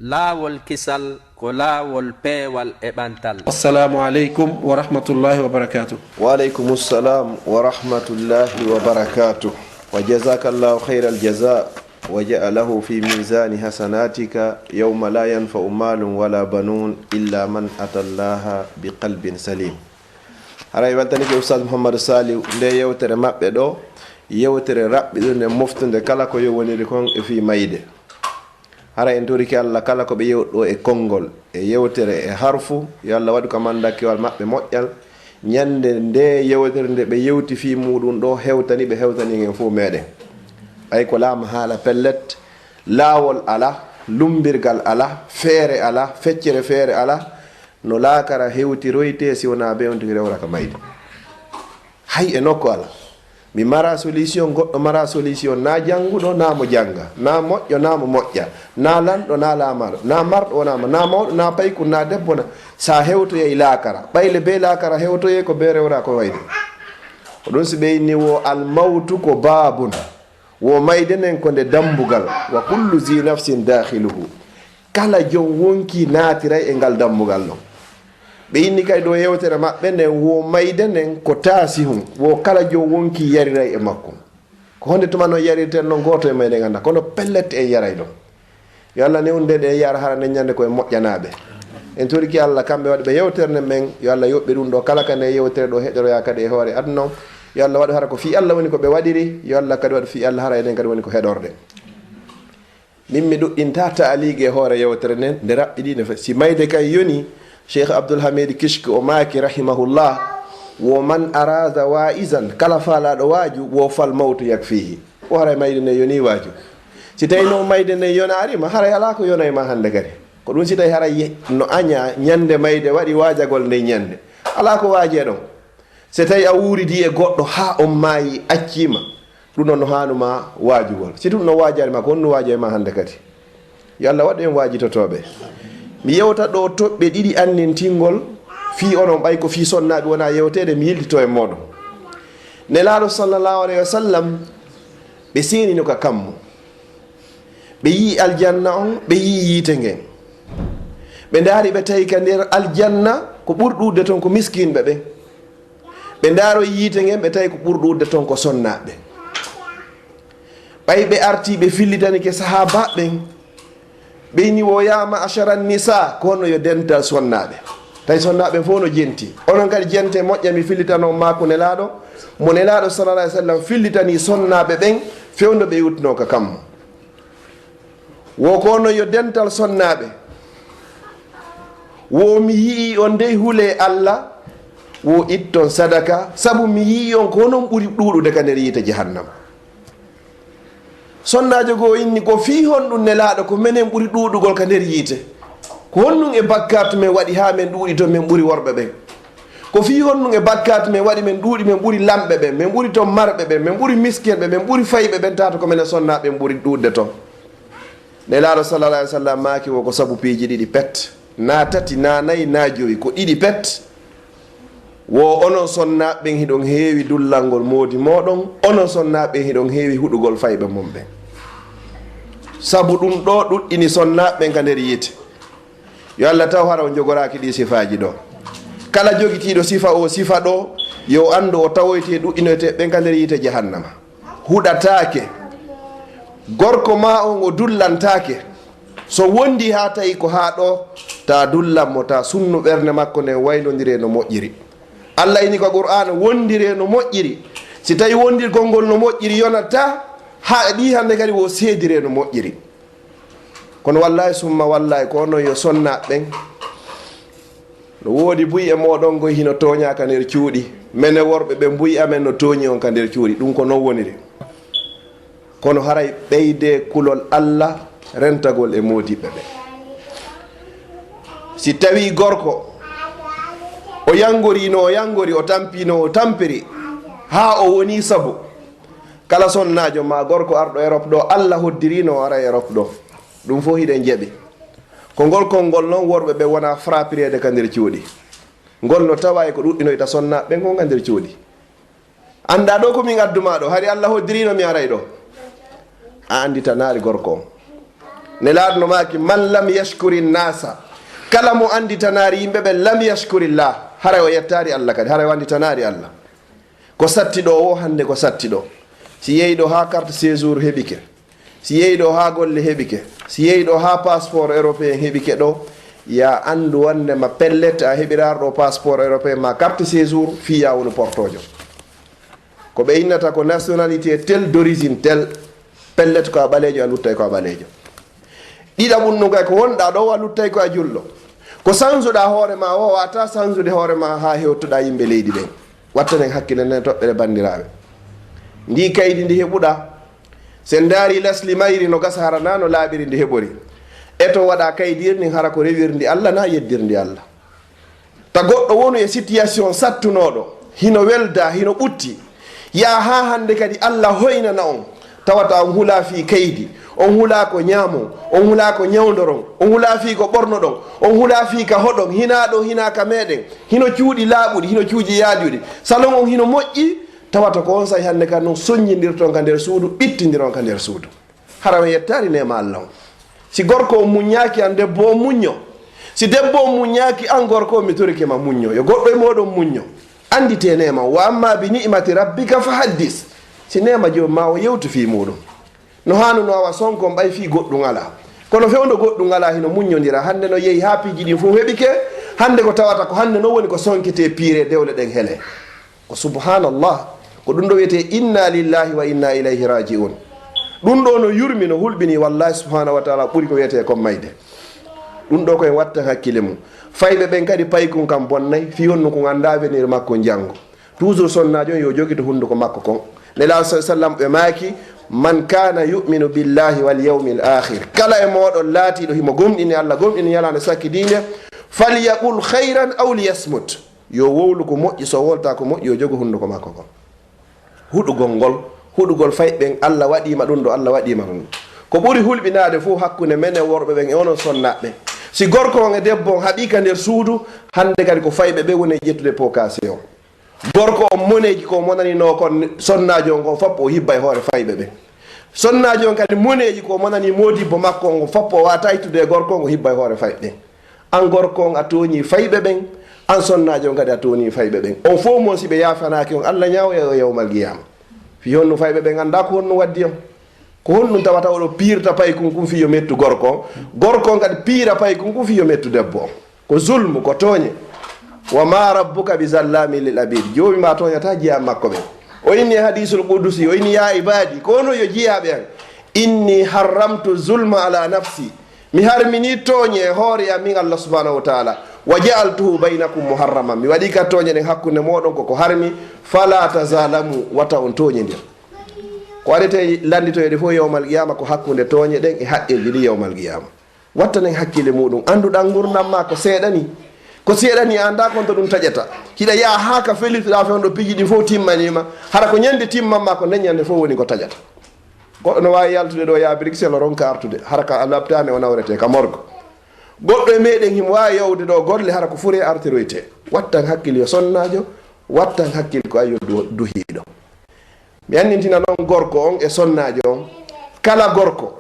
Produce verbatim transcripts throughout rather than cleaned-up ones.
Laawol kisal ko laawol peewal e ɓantal. Assalaamu aleykum wa rahmatullahi wa barakaatu. Wa aleykumu salaam wa rahmatullahi wa barakaatu. Wa jazakallahu khairal jaza wa ja'alahu fi mizani hasanatika yawma la yanfa'u malun wala banun illa man atallaha bi qalbin salim. Haray weltanike Oustaz Mouhamadou Saliou nde yewtere maɓɓe ɗo, yewtere raɓɓiɗunde moftunde kala ko yowoniri kon e fii mayde. Hara en torike Allah kala ko ɓe yewti ɗo e konngol, e yewtere, e harfu, yo Allah waɗu ka mandakkewal maɓɓe moƴƴal. Ñande nde yewtere nde ɓe yewti fii muɗum ɗo hewtani ɓe, hewtani en fof meɗen. Ɓay ko laamu haala pellet, laawol ala, lumbirgal ala, feere ala, feccere feere ala, no laakara hewtiroyte si wonaa bewndiki rewra ka mayde. Hay e nokku ala. Mi mara solution, goɗɗo mara solution, na jannguɗo, na mo jannga, na moƴƴo, na mo moƴƴa, na lanɗo, na laamaɗo, na marɗo, wona mo, na mawɗo, na paykun, na debbo, na sa hewtoyay laakara. Ɓayle be laakara hewtoyay ko be rewra ko wayde. Ko ɗum si ɓe inni wo almawtu ko baabun, wo mayde nden ko nde dambugal, wa kullu zi nafsin dakhiluhu. Kala jom wonki naatiray e ngal dambugal ɗon. Ɓe inni kay ɗo yewtere maɓɓe nden, wo mayde nden ko taasihun, wo kala jom wonki yariray e makko. Ko honde tuma non yarirten non gooto e mayde ngannda, kono pellet en yaray ɗon. Yo Allah newnude ɗe yara hara nden ñande ko e moƴƴanaaɓe. En toriki Allah kamɓe waɗɓe yewtere nden ɓen, yo Allah yoɓɓe ɗum ɗo kala ka nde yewtere ɗo heɗoroya kadi e hoore aduna on. Yo Allah waɗu hara ko fii Allah woni ko ɓe waɗiri, yo Allah kadi waɗu fii Allah hara enen kadi woni ko heɗorde. Min mi ɗuɗɗinta taaliigi e hoore yewtere nden, nde raɓɓiɗi nde fe-, si mayde kay yoni, Cheikh Abdoul Hamid Kishk o maaki rahimahullah, wo man arada waizan, kala faalaaɗo waaju, wo fal mawtu yakfihi. Ko haray mayde nden yoni waaju. Si tawi noon mayde nden yonaari ma, haray alaa ko yonay ma hannde kadi. Ko ɗum si tawi haray ye-, no aña ñande mayde waɗi waajagol nden ñande. Alaa ko waajee ɗon. So tawi a wuuridii e goɗɗo haa on maayi, acciima, ɗum ɗon no haanuma waajugol. Si ɗum no waajaani ma, ko honɗum waajay ma hannde kadi? Yo Allah waɗu en waajitotooɓe. Mi yewta ɗo toɓɓe ɗiɗi annintingol fii onon, ɓay ko fii sonnaaɓe wonaa yewteede, mi yiltito e mooɗon. Nelaaɗo sallallahu alayhi wa sallam, ɓe seenino ka kammu. Ɓe yi'i aljanna on, ɓe yi'i yiite ngen. Ɓe ndaari, ɓe tawi ka nder aljanna ko ɓuri ɗuuɗude ton ko miskinɓe ɓen. Ɓe ndaaro yiite ngen, ɓe tawi ko ɓuri ɗuuɗude ton ko sonnaaɓe. Ɓay ɓe artii, ɓe fillitanike sahaabaaɓe ɓen, ɓe inni wo, "Ya ma'ashara nisa, ko honno yo dental sonnaaɓe?" Tawi sonnaaɓe ɓen fof no jenti. Onon kadi jente moƴƴa, mi fillitano on maaku Nelaaɗo, mo Nelaaɗo sallallahu alayhi wa sallam fillitanii sonnaaɓe ɓen fewndo ɓe yewtuno ka kammu. Wo ko honno yo dental sonnaaɓe? Wo mi yi'ii on dey hulee Allah, wo itton sadaka, sabu mi yi'ii on ko onon ɓuri ɗuuɗude ka nder yiite jahannama. Sonnaajo goo inni, "Ko fii honɗum Nelaaɗo ko menen ɓuri ɗuuɗugol ka nder yiite? Ko honɗum e bakkaatu men waɗi haa men ɗuuɗi ton, men ɓuri worɓe ɓen? Ko fii honɗum e bakkaatu men waɗi men ɗuuɗi, men ɓuri lamɓe ɓen, men ɓuri ton marɓe ɓen, men ɓuri miskinɓe ɓen, ɓuri fayɓe ɓen, tawata ko menen sonnaaɓe ɓen ɓuri ɗuuɗude ton?" Nelaaɗo sallallahu alayhi wa sallam maaki, "Wo ko sabu piiji ɗiɗi pet, naa tati, naa nayi, naa jowi, ko ɗiɗi pet. Wo onon sonnaaɓe ɓen hiɗon heewi dullangol moodi mooɗon, onon sonnaaɓe ɓen hiɗon heewi huɗugol fayɓe mon ɓen." Sabu ɗum ɗo ɗuɗɗini sonnaaɓe ɓen ka nder yiite. Yo Allah taw hara on jogoraaki ɗii sifaaji ɗo. Kala jogitiiɗo sifa o sifa ɗo, yo anndu o tawoyte ɗuɗɗinoyte ɓen ka nder yiite jahannama. Huɗataake. Gorko maa on o dullantaake. So wondi haa tawi ko haa ɗo, ta dullan mo, ta sunnu ɓernde makko nden waynondire no moƴƴiri. Allah ini ko Qur'aana, wondire no moƴƴiri. Si tawi wondirgol ngol no moƴƴiri, yonata haa ɗi hannde kadi wo seedire no moƴƴiri. Kono wallaahi summa wallaahi, ko onon yo sonnaaɓe ɓen. No woodi buy e mooɗon ngoy hino tooñaa ka nder cuuɗi. Menen worɓe ɓen buy amen no tooñi on ka nder cuuɗi. Ɗum ko non woniri. Kono haray ɓeydee kulol Allah rentagol e moodiɓɓe ɓen. Si tawii gorko, o yanngori no o yanngori, o tampi no o tampiri, haa o woni sabu. Kala sonnaajo maa gorko arɗo Europe ɗo, Allah hoddirino o ara Europe ɗo. Ɗum fof hiɗen jaɓi. Ko ngol konngol noon worɓe ɓe wona frappireede ka nder cuuɗi. Ngol no tawa e ko ɗuɗɗinoyta sonnaaɓe ɓen kon ka nder cuuɗi. Anndaa ɗo ko min addu maa ɗo, hari Allah hoddirino mi aray ɗo. A annditanaali gorko on. Nelaaɗo no maaki, "Man lam yashkuri nnasa," kala mo annditanaari yimɓe ɓen, "lam yashkuri llah," haray o yettaari Allah kadi, haray o annditanaari Allah. Ko satti ɗo o, hannde ko satti ɗo. Si yehi ɗo haa carte séjour heɓike, si yehi ɗo haa golle heɓike, si yehi ɗo haa passeport européen heɓike ɗo, ya anndu wonde ma pellet a heɓiraar ɗo passeport européen ma carte séjour fii ya wonu portoojo. Ko ɓe innata ko nationalité telle, d'origine telle. Pellet ko a ɓaleejo, a luttay ko a ɓaleejo. Ɗiɗaɓun ɗun kay, ko wonɗaa ɗo o, a luttay ko a julɗo. Ko sansuɗaa hoore ma o, a waawataa sansude hoore ma haa hewtoɗaa yimɓe leydi ɓen. Wattanen hakkille nden toɓɓere banndiraaɓe. Ndii kaydi ndi heɓuɗaa, si en ndaarii lasli mayri no gasa hara naa no laaɓiri ndi heɓori. E to waɗaa kaydi ndin hara ko rewirndi Allah naa yeddirndi Allah. Ta goɗɗo wonu e situation sattunooɗo, hino welda, hino ɓutti, yaa haa hannde kadi Allah hoynana on, tawata on hulaa fii kaydi, on hulaa ko ñaamon, on hulaa ko ñawndoron, on hulaa fii ko ɓornoɗon, on hulaa fii ka hoɗon, hinaa ɗo, hinaa ka meɗen, hino cuuɗi laaɓuɗi, hino cuuɗi yaajuɗi, salon on hino moƴƴi, tawata ko on saa'i hannde kan non soññindirton ka nder suudu, ɓittindiron ka nder suudu. Hara on yettaali neema Allah on. Si gorko on muññaaki, an debbo on muñño. Si debbo on muññaaki, an gorko on, mi torike ma, muñño. Yo goɗɗo e mooɗon muñño. Annditee neema on. Wa amma bi ni'mati rabbika fa haddis. Si neema Joomi maa on, yewtu fii muuɗum. No haanunoo, awa, sonkon ɓay fii goɗɗum alaa. Kono fewndo goɗɗum alaa, hino muññondira. Hannde no yehi haa piiji ɗin fow heɓike. Hannde ko tawata ko hannde non woni ko sonketee, piiree, dewle ɗen helee. Ko subhanallah. Ko ɗum ɗo wiyetee inna lillahi wa inna ilayhi raji'un. Ɗum ɗo no yurmi, no hulɓini, wallahi subhanahu wa taala ɓuri ko wiyetee kon mayde. Ɗum ɗo ko en wattan hakkille mum. Fayɓe ɓen kadi paykun kan bonnay, fii honno kun anndaa avenir makko janngo. Toujours sonnaajo on yo jogito hunduko makko kon. Nelaaɗo sa-, sallam ɓe maaki, "Man kana yu'minu billahi wal yawmil akhir." Kala e mooɗon laatiiɗo himo gomɗini Allah, gomɗini ñalaande sakkidiinde, "falyaqul khayran aw liyasmut." Yo wowlu ko moƴƴi, so wowlata ko moƴƴi, yo jogo hunduko makko kon. Huɗugol ngol, huɗugol fayɓe ɓen, Allah waɗii ma ɗum ɗo, Allah waɗii ma ɗum ɗo. Ko ɓuri hulɓinaade fof hakkunde men e worɓe ɓen e onon sonnaaɓe ɓen. Si gorko on e debbo on haɓii ka nder suudu, hannde kadi ko fayɓe ɓen woni e ƴettude pokaasi on. Gorko on moneeji ko monaninoo kon sonnaajo on kon fof o hibba e hoore fayɓe ɓen. Sonnaajo on kadi moneeji ko monani moodibbo makko on fof o waata ittude e gorko on o hibba e hoore fayɓe ɓen. An gorko on a tooñii fayɓe ɓen, an sonnaajo on kadi a tooñii fayɓe ɓen. On fof mon si ɓe yaafanaaki on, Allah ñaawoyay on yawmal qiyaama. Fii honno fayɓe ɓen anndaa ko honno waddi on? Ko honɗum tawata oɗo piirta paykun kun fii yo mettu gorko on? Gorko on kadi piira paykun kun fii yo mettu debbo on. Ko zulmu, ko tooñe. "Wa ma rabbuka bi zallamin lil abid." Joomi maa tooñataa jiyaaɓe makko ɓen. O inni e hadiisul qudusi, o inni, "Ya ibadi," ko onon yo jiyaaɓe an, "inni harramtu zulma ala nafsi." Mi harminii tooñe e hoore an, min Allah subhanahu wa taala. "Wa ja'altuhu baynakum muharraman." Mi waɗii ka tooñe ɗen hakkunde mooɗon ko ko harmi. "Fala tazalamu," wata on tooñindir. Ko arete lannditoyde fof yawmal qiyaama ko hakkunde tooñe ɗen e haqqeeji ɗin yawmal qiyaama. Wattanen hakkille muuɗum. Annduɗaa ngurndan maa ko seeɗa nii. Ko seeɗa nii, a anndaa kon to ɗum taƴata. Hiɗa yaha haa ka fellitoɗaa fewndo piiji ɗin fof timmanii ma. Hara ko ñande timman maa ko nden ñande fof woni ko taƴata. Goɗɗo no waawi yaltude ɗo, yaha Bruxelles, o ronka artude. Hara ka lapitaane o nawretee, ka morgue. Goɗɗo e meɗen himo waawi yahude ɗo golle, hara ko furee artiroytee. Wattan hakkil yo sonnaajo, wattan hakkil ko ayyo du-, duhiiɗo. Mi anndintina non gorko on e sonnaajo on. Kala gorko,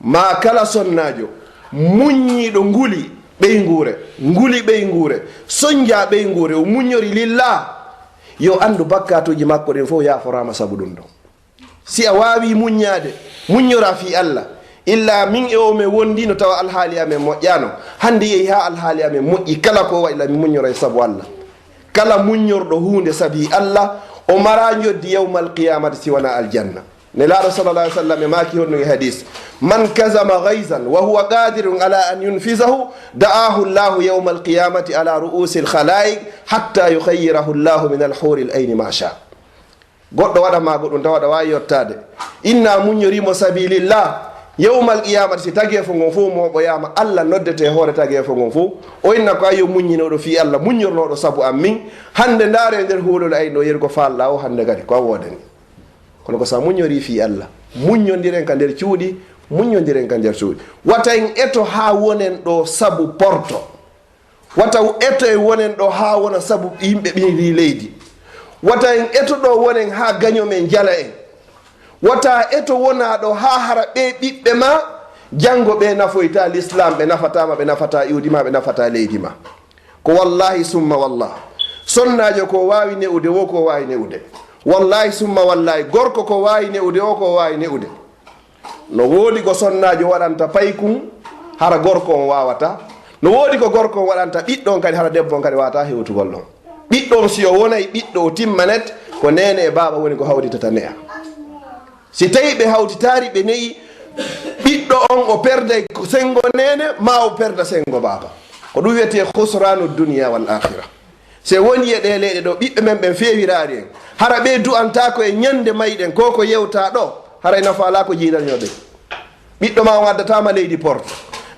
maa kala sonnaajo, muññiiɗo nguli ɓeynguure, nguli ɓeynguure, sonjaa ɓeynguure, o muññori lillah, yo anndu bakkaatuuji makko ɗin fof yaaforaama sabu ɗum ɗon. Si a waawii muññaade, muññoraa fii Allah. Illa min e o men wondiino tawa alhaali amen moƴƴaano. Hannde yehi haa alhaali amen moƴƴi, kala ko o waɗi la mi muññoray sabu Allah. Kala muññorɗo huunde sabii Allah, o maraa njoddi yawmal qiyaamati si wanaa aljanna. Nelaaɗo sallallahu alaihi wasallam e maaki honno e hadis, "Man kazama ghaizan wa huwa qadirun ala an yunfizahu, da'ahu Allahu yawmal qiyamati ala ru'usil khalaiq hatta yukhayyirahu Allahu min al-huril aini ma sha." Goɗɗo waɗa ma goɗɗum tawa aɗa waawi yottaade. Inna muññorii mo sabilillah. Yawmal qiyaamati si tageefo ngon fof mooɓoyaama, Allah noddete e hoore tageefo ngon fof. O inna ko ayyo muññinooɗo fii Allah, muññornooɗo sabu an min. Hannde ndaare e nder huulol ayno yeru ko faalɗaa o hannde kadi ko a woodani. Kono ko sa muññorii fii Allah, muññondiren ka nder cuuɗi, muññondiren ka nder cuuɗi. Wata en eto haa wonen ɗo sabu porto. Wata eto e wonen ɗo haa wona sabu yimɓe ɓiiri leydi. Wata en eto ɗo wonen haa gaño men jala en. Wata eto wona ɗo haa hara ɓee ɓiɓɓe ma Janngo ɓe nafoyta l'islam, ɓe nafataama, ɓe nafata iwdi ma, ɓe nafata leydi ma. Ko wallahi summa wallah. Sonnaajo ko waawi ne'ude wo ko waawi ne'ude. Wallahi summa wallahi, gorko ko waawi ne'ude wo ko waawi ne'ude. No woodi ko sonnaajo waɗanta paykun, hara gorko on waawata. No woodi ko gorko on waɗanta ɓiɗɗo on kadi, hara debbo on kadi waawata hewtugol ɗon. Ɓiɗɗo on si o wonay ɓiɗɗo o timmanet, ko neene e baaba woni ko hawritata ne'a. Si tawi ɓe hawtitaari ɓe ne'i, ɓiɗɗo on o perday senngo neene, ma o perda senngo baaba. Ko ɗum wiyetee khusranu dunya wal akhira. Se woni e ɗee leyɗe ɗo, ɓiɓɓe men ɓen feewiraari en. Hara ɓe du'antaako en ñande mayɗen, ko ko yewta ɗo, haray nafa alaa ko jiidanyo ɓe. Ɓiɗɗo ma on addataama leydi porte.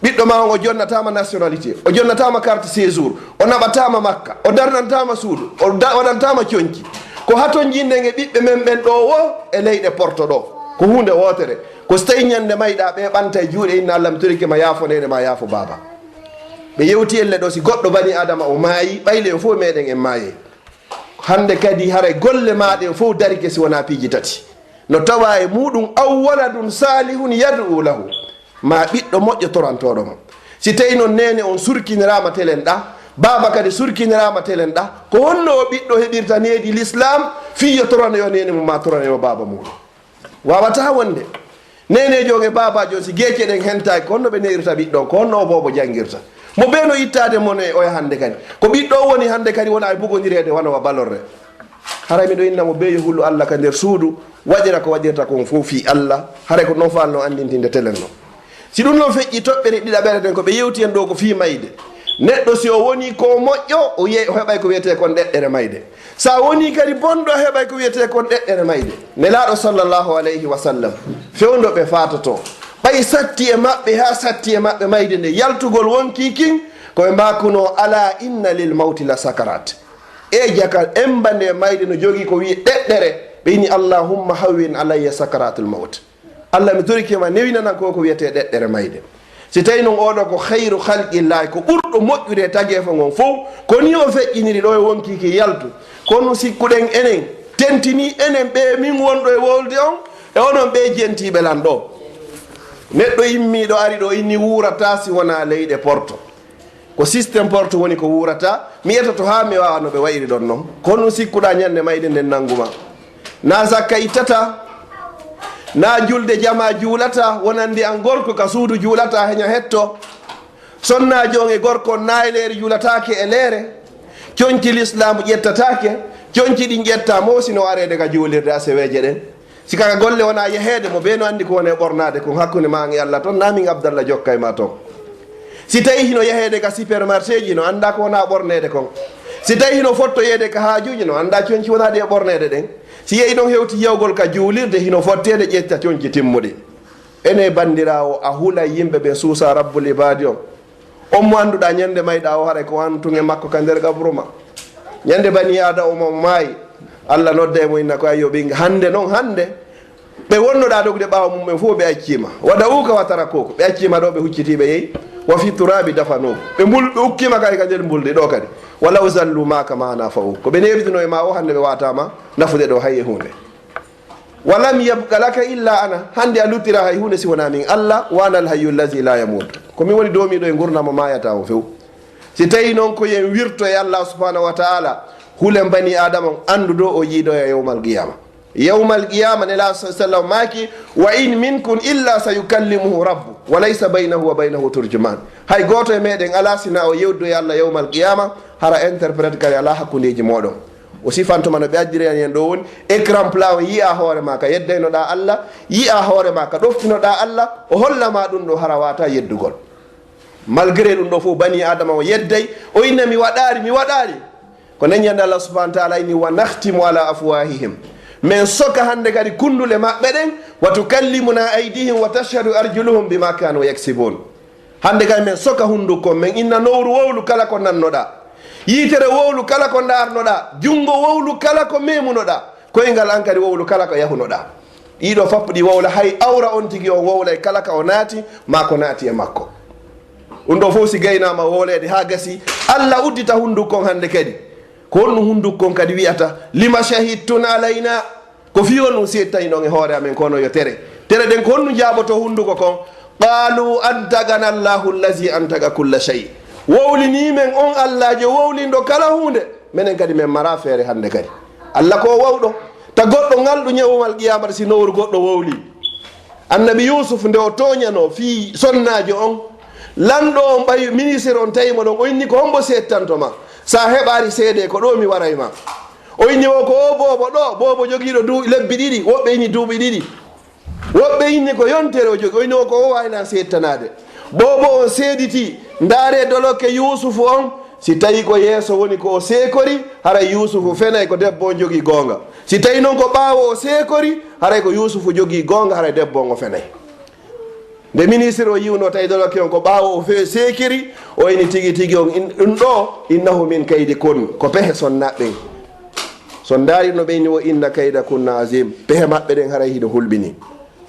Ɓiɗɗo ma on o jonnataama nationalité, o jonnataama carte séjour, o naɓataama makka, o darnantaama suudu, o da-, waɗantaama conci. Ko hatonjinden e ɓiɓɓe men ɓen ɗo wo e leyɗe porte ɗo. Ko huunde wootere. Ko so tawi ñande mayɗa ɓe ɓanta e juuɗe inna Allah mi torike ma yaafo neene ma yaafo baaba. Ɓe yewti elle ɗo si goɗɗo bani Adama o maayi, ɓayle en fof meɗen en maayey. Hannde kadi haray golle ma ɗen fof darike si wonaa piiji tati. No tawa e muɗum aw waladun salihun yad'u lahu. Ma ɓiɗɗo moƴƴo torantooɗo mo. Si tawi noon neene on surkiniraama telen ɗa, baaba kadi surkiniraama telen ɗa, ko honno o ɓiɗɗo heɓirta needi l'islam fii yo toranoyo neene mum ma toranoyo baaba muɗum? Waawata wonde. Neeneejo on e baabaajo on, si geece ɗen hentaaki, ko honno ɓe ne'irta ɓiɗɗo on? Ko honno o boobo janngirta? Mo bee no ittaade mo ne oya hannde kadi. Ko ɓiɗɗo on woni hannde kadi wona e bugondireede wano wa balorre. Haray miɗo inna mo bee yo hulu Allah ka nder suudu, waɗira ko waɗirta kon fof fii Allah. Haray ko non faalno anndintinde telen non. Si ɗum non feƴƴi toɓɓere ɗiɗaɓere ɗen ko ɓe yewti en ɗo ko fii mayde. Neɗɗo si o woni ko moƴƴo, o ye-, o heɓay ko wiyetee kon ɗeɗɗere mayde. Sa woni kadi bonɗo, a heɓay ko wiyetee kon ɗeɗɗere mayde. Nelaaɗo sallallahu alayhi wa sallam, fewndo ɓe faatoto. Ɓay satti e maɓɓe, haa satti e maɓɓe mayde nde, yaltugol wonkii kin, ko ɓe mbaakunoo, "Ala inna lil mawti la sakarat." E jaka, emba nde mayde no jogii ko wi'i ɗeɗɗere. Ɓe ini, "Allahumma hawwin alayya sakaratul mawt." Allah, mi torike ma, newinanan ko ko wiyetee ɗeɗɗere mayde. Si tawi non oɗo ko khayru khalqillahi, ko ɓurɗo moƴƴude e tageefo ngon fow, ko ni o feƴƴiniri ɗo e wonkii ki yaltu. Kono sikkuɗen enen, tentini enen ɓe min wonɗo e wolde on, e onon ɓe jentiiɓe lan ɗo. Neɗɗo immiiɗo ari ɗo inni wuurata si wonaa leyɗe porto. Ko système porte woni ko wuurata. Mi etoto haa mi waawa no ɓe wa'iri ɗon non. Ko honɗum sikkuɗaa ñannde mayde nden nanngu ma? Na zakka ittata, na julde jama juulata, wonandi an gorko ka suudu juulata, heña hetto. Sonnaajo on e gorko on na e leere juulataake e leere. Conci lislaamu ƴettataake, conci ɗin ƴetta mo sino areede ka juulirde aseweeje ɗen. Si kaka golle wona yeheede, mo bee no anndi ko woni e ɓornaade kon hakkunde ma an e Allah ton, na min Abdallah jokka e ma ton. Si tawi hino yeheede ka supermarché ji, no annda ko wona ɓorneede kon. Si tawi hino fottoyeede ka haajuuji, no annda conci wonaade e ɓorneede ɗen. Si yehi ɗon hewti yewgol ka juulirde, hino fotteede ƴetta conci timmuɗi. Ene banndiraawo, a hula yimɓe ɓe suusa Rabbul Ibaadi on. On mo annduɗaa ñannde mayɗa o, haray ko an tun e makko ka nder qabru ma. Ñannde bani Aadama o maayi, Allah nodda e mo inna ko, "Ayyo ɓiy, hannde non, hannde ɓe wonnoɗaa dogude ɓaawo mum ɓen fof ɓe accii ma. Wa da'uka wa tarakuka, ɓe accii ma ɗo, ɓe huccitii ɓe yehi. Wa fi turabi dafanuka, ɓe mbul-, ɓe ukkii ma kay ka nder mbuldi ɗo kadi. Walaw zallu ma'aka ma nafa'uka, ko ɓe neeɓitino e ma o, hannde ɓe waawataa ma nafude ɗo hay e huunde." "Wa lam yabqa laka illa ana." Hannde a luttira hay huunde si wonaa min Allah. "Wa ana alhayyu allazi la yamut." Ko min woni doomiiɗo e ngurndan mo maayataa on few. Si tawi non ko yen wirto e Allah subhanahu wa ta'ala, hulen bani Adama on annduɗo o yiidoya yawmal qiyama. Yawmal qiyama, Nelaaɗo sallallahu maaki, "Wa in minkum illa sayukallimuhu rabbu, wa laysa baynahu wa baynahu turjuman." Hay gooto e meɗen alaa sina o yewdo e Allah yawmal qiyama, hara interprète kadi alaa hakkundeeji mooɗon. O sifantuma no ɓe addirani en ɗo woni, écran plat on, yi'a hoore ma ka yeddaynoɗaa Allah, yi'a hoore ma ka ɗoftinoɗaa Allah, o holla ma ɗum ɗo hara wata yeddugol. Malgré ɗum ɗo fof, bani Adama o yedday, o inna, "Mi waɗaari, mi waɗaari." Ko nden ñande Allah subhanahu wa ta'ala inni, "Wa nakhtimu ala afwahihim." Men soka hannde kadi kunndule maɓɓe ɗen, "Wa tukallimuna aydihim wa tashhadu arjuluhum bima kanu yaksibun." Hannde kay men soka hunndukko, men inna nowru wowlu kala ko nannoɗaa, yiitere wowlu kala ko ndaarnoɗaa, junngo wowlu kala ko meemunoɗaa, koyngal an kadi wowlu kala ko yahunoɗaa. Ɗiɗo fappuɗi wowla, hay awra on tigi on wowlay kala ka o naati, maa ko naati e makko. Ɗum ɗo fof si gaynaama wowleede haa gasi, Allah uddita hunndukko on hannde kadi. Ko honɗum hunndukko on kadi wi'ata? "Lima shahidtum alayna?" Ko fii honɗum seedtaynon e hoore amen kono yo tere? Tere ɗen ko honɗum jaaboto hunnduko kon? Qaalu antaqana Allahu allazi antaqa kulla shay. Wowlinii men on Allaajo wowlinɗo kala huunde. Menen kadi men maraa feere hannde kadi. Alla ko o wawɗo. Ta goɗɗo ŋalɗu ñawumal qiyaamata si nowru goɗɗo wowlii. Annabi Yuusuf nde o tooñanoo fii sonnaajo on, lanɗo on ɓay ministre on tawi mo ɗon, o inni ko hombo seettanto ma? Sa heɓaali seede ko ɗoo mi waray ma. O inni o ko o boobo ɗoo, boobo jogiiɗo du-, lebbi ɗiɗi, woɓɓe inni duuɓi ɗiɗi. Woɓɓe inni ko yontere o jogi, o inni o ko o waawna seettanaade. Boobo on seediti, ndaare dolokke Yuusufu on, si tawi ko yeeso woni ko o seekori, haray Yuusufu fenay ko debbo on jogi goonga. Si tawi non ko ɓaawo o seekori, haray ko Yuusufu jogi goonga, haray debbo on o fenay. Nde ministre o yiwno tawi dolokke on ko ɓaawo o fe-, seekiri, o ini tigi tigi on in-, ɗum ɗoo, innahu min kaydi kun, ko pehe sonnaaɓe ɓen. So ndaari no ɓe inni, wa inna kayda kunna azim, pehe maɓɓe ɗen haray hino hulɓini.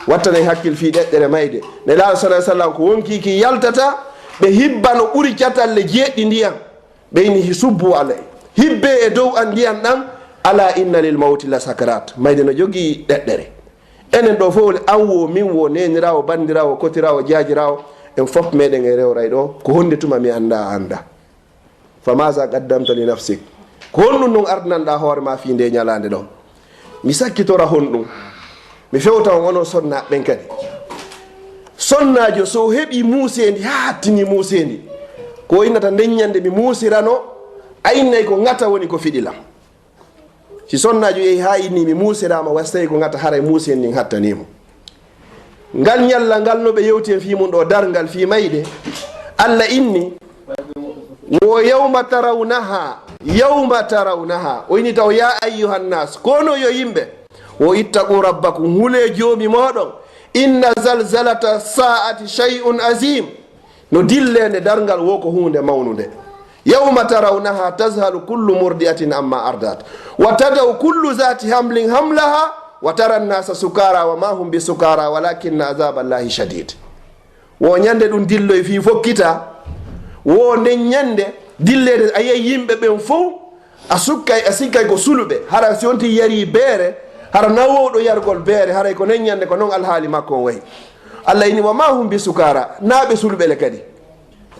Wattanee hakkil fii ɗeɗɗere mayde. Nelaaɗo sallallahu alaihi wasallam ko wonkii ki yaltata, ɓe hibba no ɓuri catalle jeeɗiɗi ndiyan. Ɓe inni hi subbu alay. Hibbee e dow an ndiyan ɗan, ala inna lil mawti la sakarat. Mayde no jogii ɗeɗɗere. Enen ɗoo fof, an woo, min woo, neeniraawo, banndiraawo, kotiraawo, jaajiraawo, en fof meɗen e rewray ɗoo. Ko honde tuma mi annda a annda. Fa maza qaddamta li nafsik? Ko honɗum non ardinanɗaa hoore maa fii ndee ñalaande ɗoo? Mi sakkitora honɗum? Mi fewta on onon sonnaaɓe ɓen kadi. Sonnaajo so o heɓii muuseendi haa hattini muuseendi, ko o innata nden ñande mi muusirano, a innay ko ŋata woni ko fiɗi lan. Si sonnaajo yehi haa inni mi muusiraama, wa si tawi ko ŋata haray muuseendi ndin hattanii mo. Ngal ñallal ngal no ɓe yewti en fii mun ɗoo darngal fii mayde, Alla inni, wo yawma tarawnaha, yawma tarawnaha, o inni taw ya ayyuhan nas, kono yo yimɓe, wo ittaqu rabbakum, hulee Joomi mooɗon, inna zalzalata sa'ati shay'un azim, no dilleende darngal wo ko huunde mawnunde. Yawma tarawnaha tazhalu kullu murdi'atin amma ardat, wa tada'u kullu zati hamlin hamlaha, wa tara nnasa sukara wa ma hum bi sukara walakinna azaba Allahi shadid. Wo ñande ɗum dilloy fii fokkita. Wo nden ñande dilleede, a yiyay yimɓe ɓen fow, a sukkay, a sikkay ko suluɓe. Hara si on tigi yarii beere, hara na wowɗo yargol beere, haray ko nden ñande ko non alhaali makko on wayi. Alla ini, wa ma hum bi sukara, naa ɓe suluɓe le kadi.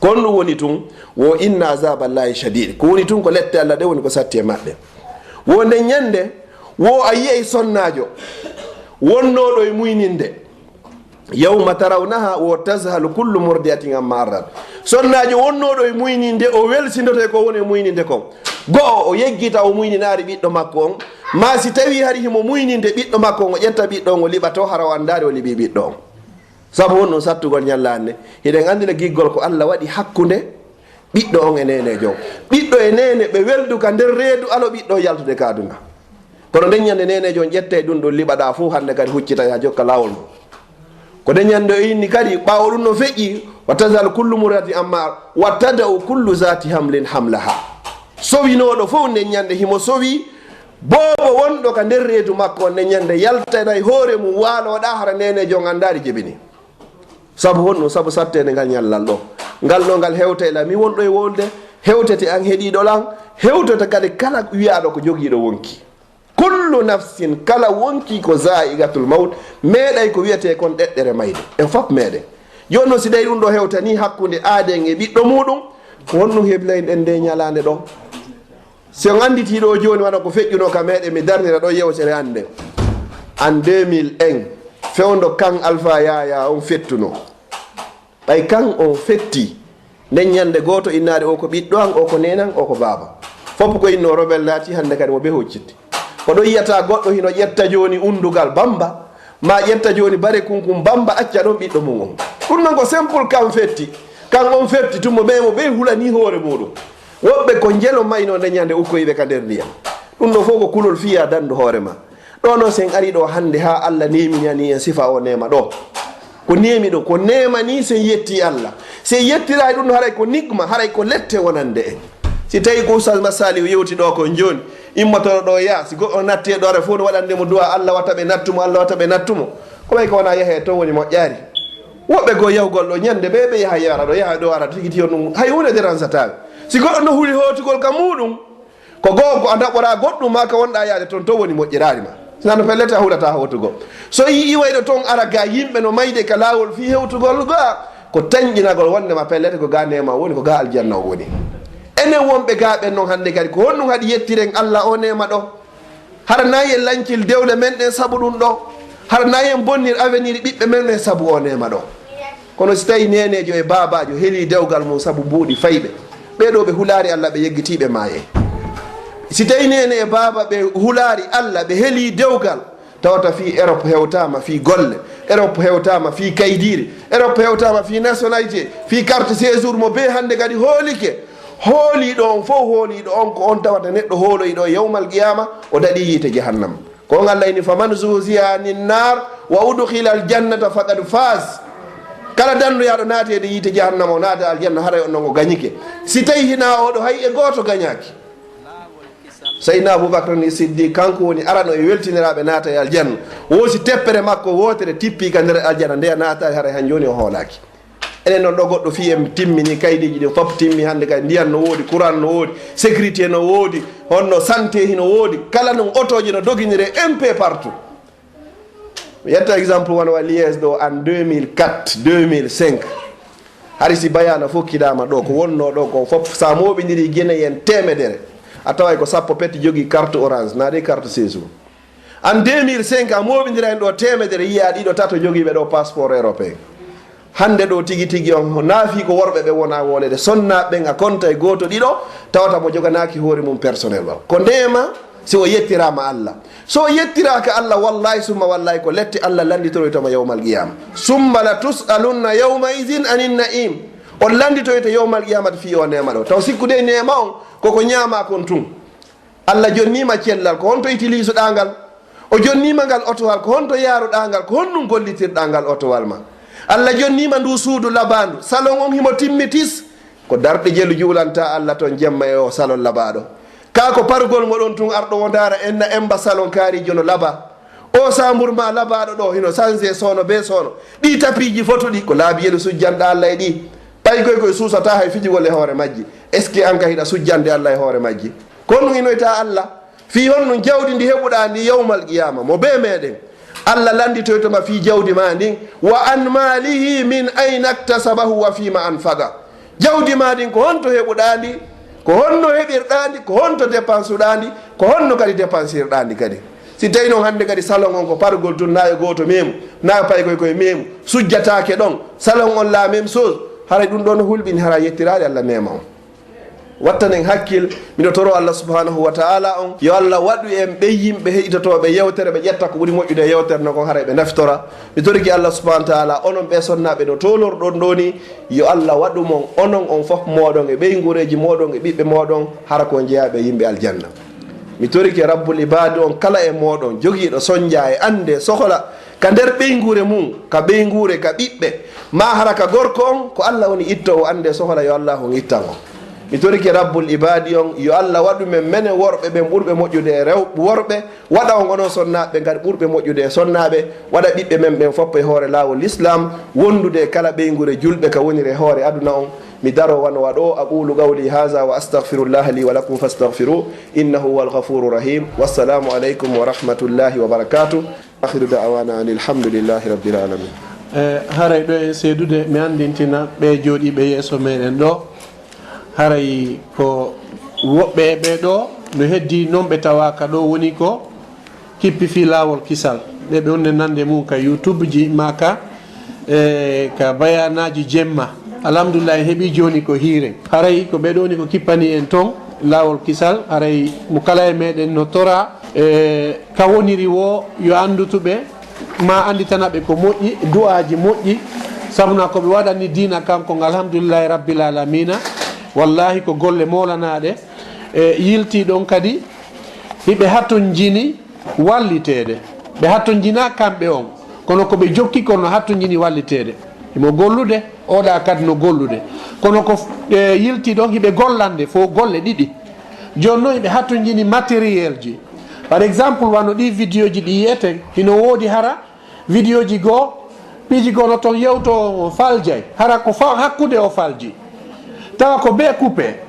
Ko honɗum woni tun? Wo inna azaba Allahi shadid. Ko woni tun ko lette Alla ɗe woni ko satti e maɓɓe. Wo nden ñande, wo a yiyay sonnaajo wonnooɗo e muyninde. Yawma tarawnaha wo tazhalu kullu murdi'atin amma ardat. Sonnaajo wonnooɗo e muyninde, o welsindoto e ko woni e muyninde kon. Go'o, o yeggita o muyninaali ɓiɗɗo makko on. Maa si tawii hari himo muyninde ɓiɗɗo makko on, o ƴetta ɓiɗɗo on, o liɓa to, hara o anndaali o liɓii ɓiɗɗo on. Sabu honɗum sattugol ñallaande? Hiɗen anndi le giggol ko Alla waɗi hakkunde ɓiɗɗo on e neeneejo on. Ɓiɗɗo e neene ɓe weldu ka nder reedu, alo ɓiɗɗo on yaltude ka aduna. Kono nden ñande neeneejo on ƴettay ɗum ɗon liɓaɗaa fow hannde kadi huccitay haa jokka laawol mum. Ko nden ñande o inni kadi, ɓaawo ɗum no feƴƴi, wa tazhalu kullu murdi'atin amma, wa tada'u kullu zati hamlin hamlaha. Sowinooɗo fow nden ñande himo sowi, boobo wonɗo ka nder reedu makko on nden ñande yaltanay hoore mum waalooɗaa hara neeneejo on anndaali jebini. Sabu honɗum? Sabu satteende ngal ñallal ɗoo. Ngal ɗoo ngal hewtay la mi wonɗo e wolde, hewtete an heɗiiɗo lan, hewtete kadi kala wiyaaɗo ko jogiiɗo wonki. Kullu nafsin, kala wonki ko zaa'iqatul mawt, meeɗay ko wiyetee kon ɗeɗɗere mayde. En fof meeɗen. Jooni non si ɗay ɗum ɗoo hewtanii hakkunde aaden e ɓiɗɗo muuɗum, ko honɗum heblayɗen ndee ñalaande ɗoo? Si on annditii ɗoo jooni wano ko feƴƴunoo ka meeɗen, mi darnira ɗoo yewtere an nden. An deux mille un, fewndo kan Alfa Yaya on fettunoo. Ɓay kan on fetti, nden ñande gooto innaade o ko ɓiɗɗo an, o ko neenan, o ko baaba. Fof ko innoo rebel laati, hannde kadi mo be hucciti. Ko ɗo yiyata goɗɗo hino ƴetta jooni undugal bamba, ma ƴetta jooni bare kunkun bamba, acca ɗon ɓiɗɗo mum on. Ɗum non ko simple kan fetti. Kan on fetti tun mo ɓe mo ɓe hulanii hoore muuɗum. Woɓɓe ko njelo maynoo nden ñande ukkoyiɓe ka nder ndiyam. Ɗum ɗoo fof ko kulol fiya dandu hoore ma. Ɗoo non si en arii ɗoo hannde haa Alla neeminanii en sifa o neema ɗoo. Ko neemi ɗoo, ko neema nii si en yettii Alla. Si en yettiraay ɗum ɗoo haray ko nikma, haray ko lette wonande en. Si tawii ko Oustaz Masali o yewti ɗoo ko jooni, immotoro ɗoo yaa, si goɗɗo natti e ɗoo ara fof no waɗande mo du'a, Alla wata ɓe nattu mo, Alla wata ɓe nattu mo. Ko ɓay ko wonaa yahee toon woni moƴƴaari. Woɓɓe goo yahugol ɗoo ñande ɓe, ɓe yaha yara ɗoo, yaha ɗoo ara tigi tiyo ɗum. Hay huunde dérange-ataa ɓe. Si goɗɗo no huli hootugol ka muuɗum, ko goo ko a ɗaɓɓoraa goɗɗum maa ka wonɗaa yaade toon, toon woni moƴƴiraari ma. Nano pellet a hulataa hootugo. So yii iwayɗo toon ara ga yimɓe no mayde ka laawol fii hewtugol ga, ko tanƴinagol wonndema pellet ko ga neema woni, ko ga aljanna o woni. Enen wonɓe ga ɓen noon hannde kadi, ko honɗum haɗi yettiren Alla o neema ɗo? Hara nayi en lancil dewle men ɗen sabu ɗum ɗo? Hara nayi en bonnir avenir ɓiɓɓe men ɓen sabu o neema ɗo? Kono si tawi neeneejo e baabaajo helii dewgal mum sabu mbuuɗi fayɓe, ɓee ɗoo ɓe hulaari Alla, ɓe yeggitii, ɓe maayay. Si tawi neene e baaba ɓe hulaari Alla, ɓe helii dewgal, tawata fii Europe hewtaama fii golle, Europe hewtaama fii kaydiiri, Europe hewtaama fii nationalité, fii carte séjour mo bee hannde kadi hoolike. Hooliiɗo on fow, hooliiɗo on ko on tawata neɗɗo hooloyɗo e yawmal qiyaama, o daɗii yiite jahannama. Ko on Alla inni, "Faman zuhziha anin naar wa udkhila al jannata faqad faz." Kala dannoyaaɗo naateede yiite jahannama, o naata aljanna, haray on non o gañike. Si tawi hinaa oo ɗoo, hay e gooto gañaaki. Sayyidina Abubakar ni Siddiq, kanko woni arano e weltiniraaɓe naata e aljanna. Woosi teppere makko wootere tippii ka nder aljanna, nde naataali, haray han jooni o hoolaaki. Enen noon ɗo goɗɗo fii en timmini kaydiiji ɗin fof timmi hannde kadi, ndiyan no woodi, courant no woodi, sécurité no woodi, honno santé hino woodi, kala noon otooji no doginire un peu partout. Mi ƴetta exemple wano wa Liège ɗo en deux mille quatre, deux mille cinq. Hari si bayaana fof kiɗaama ɗo, ko wonnoo ɗo ko fof, so a mooɓindirii Guinéen teemedere, a taway ko sappo pet jogii carte orange, naa ɗe carte séjour. En deux mille cinq, a mooɓindira heen ɗo teemedere, yiyaa ɗiɗo, tato jogiiɓe ɗo passeport européen. Hannde ɗo tigi tigi on, naafi ko worɓe ɓe wona wolede. Sonnaaɓe ɓen a konta e gooto, ɗiɗo, tawata mo joganaaki hoore mum personnel o. Ko ndeema si o yettiraama Alla. So o yettiraaka Alla, wallaahi summa wallaahi, ko lette Alla lannditoroytoma yawmal qiyaama. "Summa la tus'alunna yawma izin anin na'im." On lannditoyte yawmal qiyaamata fii o neema ɗo. Taw sikkude neema on, koko ñaama kon tun. Alla jonniima cellal, ko honto itiliisuɗaa ngal? O jonniima ngal otowal, ko honto yaaruɗaa ngal? Ko honɗum gollitirɗaa ngal otowal ma? Alla jonniima ndu suudu labaandu, salon on himo timmi tis, ko darɗe jelu juulantaa Alla ton jemma e o salon labaaɗo. Kaa ko pargol mo ɗon tun arɗo wo ndaara enna emba salon kaariijo no labaa. O saambur ma labaaɗo ɗo hino sanse soono bee soono. Ɗii tapiiji fotuɗi, ko laabi jelu sujjanɗaa Alla e ɗii. Ɓay koy koy suusataa hay fijugol e hoore majji. Est-ce que an ka hiɗa sujjande Alla e hoore majji? Ko honɗum inoytaa Alla? Fii honɗum jawdi ndi heɓuɗaa ndi yawmal qiyaama? Mo bee meɗen, Alla lannditoyto ma fii jawdi maa ndin. "Wa an maalihi min ayna iktasabahu wa fiima anfaqa." Jawdi maa ndin, ko honto heɓuɗaa ndi? Ko honno heɓirɗaa ndi? Ko honto depansuɗaa ndi? Ko honno kadi depansirɗaa ndi kadi? Si tawi non hannde kadi salon on ko pargol tun, na e gooto meemu, na e paykoy koye meemu, sujjataake ɗon, salon on la même chose, haray ɗum ɗon no hulɓini, hara yettiraade Alla neema on. Wattanen hakkil, miɗo toro Alla subhanahu wa ta'ala on, yo Alla waɗu en ɓe yimɓe heɗitotooɓe yewtere, ɓe ƴetta ko ɓuri moƴƴude e yewtere no kon, haray ɓe naftora. Mi toriki Alla subhanahu wa ta'ala, onon ɓe sonnaaɓe no tolorɗon ɗo ni, yo Alla waɗu mon, onon on fof mooɗon e ɓeynguureeji mooɗon e ɓiɓɓe mooɗon, hara ko jeyaaɓe e yimɓe aljanna. Mi torike Rabbul Ibaadi on kala e mooɗon, jogiiɗo sonja e annde sohla ka nder ɓeynguure mum, ka ɓeynguure, ka ɓiɓɓe, ma hara ka gorko on, ko Alla woni ittoowo annde sohla, yo Alla on ittan on. Mi torike Rabbul Ibaadi on, yo Alla waɗu men menen worɓe ɓen ɓurɓe moƴƴude e rew-, worɓe, waɗa on onon sonnaaɓe ɓen kadi ɓurɓe moƴƴude e sonnaaɓe, waɗa ɓiɓɓe men ɓen fof e hoore laawol Lislaam, wondude e kala ɓeynguure julɓe ka woniri e hoore aduna on. Mi daro wano waɗo, aqulu qawli haza wa astaghfirullaha li wa lakum fastaghfiru, innahu huwal ghafurur rahim. Wassalamu aleykum wa rahmatullahi wa barakatuh. Akhiru da'wana anil hamdulillahi rabbil alamin. E, haray ɗo en seedude, mi anndintina ɓe jooɗiiɓe yeeso meɗen ɗo. Haray ko woɓɓe e ɓee ɗo no heddii non ɓe tawaaka ɗo, woni ko kippi fii laawol kisal. Ɓe ɓe wonde nande mum ka YouTube ji maa ka, e, ka bayanaaji jemma. Alhamdulillahi, heɓii jooni ko hiiren. Haray ko ɓee ɗo ni ko kippani en ton laawol kisal. Haray mo kala e meɗen no tora, e, ka woniri wo yo anndutuɓe, ma annditana ɓe ko moƴƴi, du'aaji moƴƴi, sabuna ko ɓe waɗani diina kan kon, alhamdulillahi rabbil alamina. Wallahi ko golle moolanaaɗe, e, yiltii ɗon kadi, hiɓe hatonjini walliteede. Ɓe hatonjinaa kamɓe on, kono ko ɓe jokki kon no hatonjini walliteede. Himo gollude, oɗa kadi no gollude. Kono ko, e, yiltii ɗon hiɓe gollande fof golle ɗiɗi. Jooni non hiɓe hatonjini matériel ji. Par exemple, wano ɗi vidéo ji ɗi yi'eten, hino woodi hara vidéo ji goo, piiji goo no ton yewto faljay, hara ko fa-, hakkunde o falji. Tawa ko bee coupé.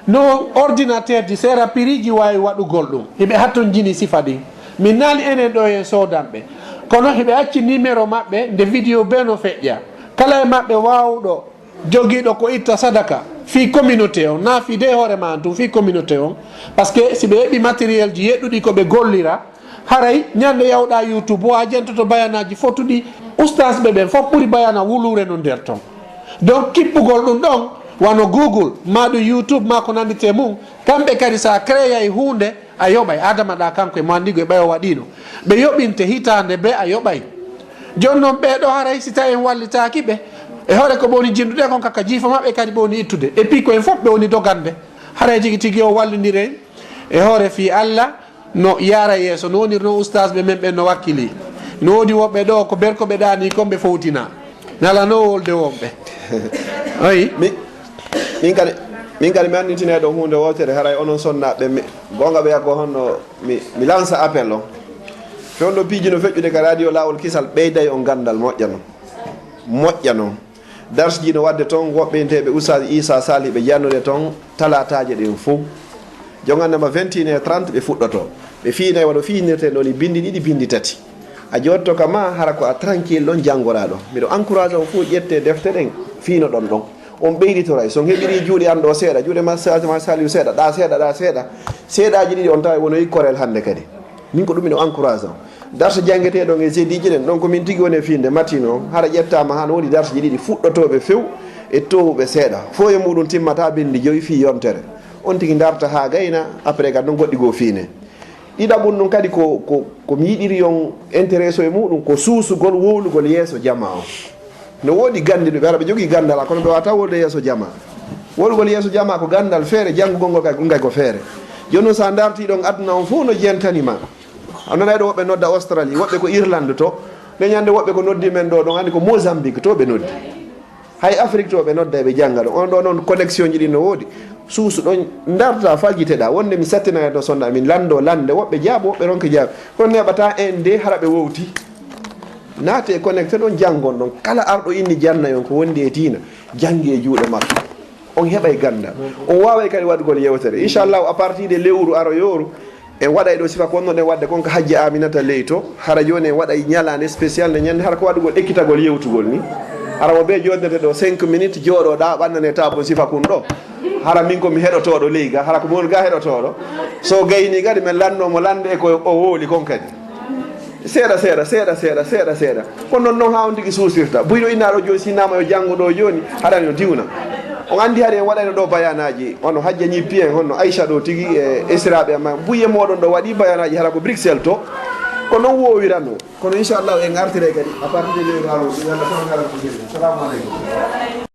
No ordinateur ji, seera prix ji waawi waɗugol ɗum. Hiɓe hattonjini sifa ɗin. Min naali enen ɗo en soodanɓe. Kono hiɓe acci numéro maɓɓe nde vidéo bee no feƴƴa. Kala e maɓɓe waawɗo jogiiɗo ko itta sadaka fii communauté on, naa fii dey hoore maa tun, fii communauté on. Parce que si ɓe heɓi matériel ji yeɗɗuɗi ko ɓe gollira, haray ñande yawɗa YouTube o a jentoto bayanaaji fotuɗi. Ustaas ɓe ɓen fof ɓuri bayana wuluure no nder ton. Donc kippugol ɗum ɗon, wano Google, maa ɗum YouTube, maa ko nanditee mum, kamɓe kadi sa créay huunde, a yoɓay. Adama ɗa kanko e mo anndi ko e ɓayo waɗino. Ɓe yoɓinte hitaande bee a yoɓay. Jooni noon ɓee ɗo haray si tawi en wallitaaki ɓe, e hoore ko ɓe woni jinndude kon kaka jiifa maɓɓe kadi ɓe woni ittude. Et puis ko en fof ɓe woni dogande. Haray tigi tigi o wallindire en e hoore fii Alla no yaara yeeso. No woniri noon ustaas ɓe men ɓen no wakkili. No woodi woɓɓe ɗo ko berko ɓe ɗaani kon ɓe fowtina. Nala no wolde wonɓe. Ayi. Mi, min kadi, min kadi mi anndintinay ɗo huunde wootere, haray onon sonnaaɓe, mi, goonga ɓe yaggo honno mi, mi lansa appel on. Fewndo piiji no feƴƴude ka radio Laawol Kisal, ɓeyday on ganndal moƴƴa non. Moƴƴa non. Darsji no waɗde ton, woɓɓe inteeɓe Oustaz Issa Salih ɓe jannude ton talaataaje ɗen fow. Jongannde ma vingt et une heures trente ɓe fuɗɗoto. Ɓe fiinay wano fiinirten ɗo ni, binndi ɗiɗi, binndi tati. A jooɗto ka ma, hara ko a tranquille ɗon janngoraa ɗon. Miɗo encourage on fow ƴettee defte ɗen, fiinoɗon ɗon. On ɓeyditoray. So on heɓirii juuɗe an ɗo seeɗa, juuɗe ma Sa-, ma Saliou seeɗa, ɗa seeɗa, ɗa seeɗa. Seeɗaaji ɗiɗi on tawa wonoyi korel hannde kadi. Min ko ɗum miɗo encourage on. Darse janngeteeɗo e jeediiji ɗen, ɗon ko min tigi woni e fiinde matin o, hara ƴettaama haa no woodi darseji ɗiɗi fuɗɗotooɓe few e toowuɓe seeɗa. Fow e muuɗum timmata binndi joyi fii yontere. On tigi darta haa gayna, après kadi ɗum goɗɗi goo fiine. Ɗiɗaɓum ɗum kadi ko, ko, ko mi yiɗiri on intéressé e muuɗum, ko suusugol wowlugol yeeso jamaa o. No woodi ganndiɗuɓe, hara ɓe jogii ganndal, kono ɓe waawataa wowlude yeeso jamaa. Wowlugol yeeso jamaa ko ganndal feere, janngugol ngol kay, ɗum kay ko feere. Jooni noon, so a dartii ɗon, aduna on fof no jentani ma. A nanay ɗo woɓɓe nodda Australie, woɓɓe ko Irlande to. Nde ñande woɓɓe ko noddi men ɗo, ɗon anndi ko Mozambique to ɓe noddi. Hay Afrique to ɓe nodda, ɓe jannga ɗon. On ɗo noon, connexion ji ɗin no woodi. Suusu ɗon, darta, fagiteɗa. Wonde mi sattinay to sonda, min lanndo lannde, woɓɓe jaabo, woɓɓe ronka jaabo. Kono neɓata en de, hara ɓe wowti. Naate e connecté ɗon, janngon ɗon. Kala arɗo inni janna on ko wondi e diina, janngi e juuɗe makko. On heɓay ganndal. On waaway kadi waɗugol yewtere. Inchallahu, à partir de lewru aroyooru, en waɗay ɗo sifa ko wonnoɗen waɗde kon ka Hajja Aminata Ley to. Hara jooni en waɗay ñalaande spécial nde ñande, hara ko waɗugol ekkitagol yewtugol ni. Hara mo bee jooɗnete ɗo cinq minutes, jooɗoɗa, ɓannane taabon sifa kun ɗo. Hara min ko mi heɗotooɗo ley ga, hara ko mo woni ga heɗotooɗo. So gayni kadi, men lanno mo lannde e ko o wowli kon kadi. Seeɗa, seeɗa, seeɗa, seeɗa, seeɗa, seeɗa. Ko non, non haa on tigi suusirta. Buy no innaa ɗo jooni, si innama yo janngo ɗo jooni, haɗa no diwna. On anndi hari en waɗayno ɗo bayanaaji, hono Hajja Ñippi en, hono Aïcha ɗo tigi, e esiraaɓe amma. Buy e mooɗon ɗo waɗi bayanaaji, hara ko Bruxelles to. Ko non woowirano. Kono inchallahu en artiray kadi, à partir de lewru aroru, yo Allah taw kala ko jeli. Assalamu aleykum.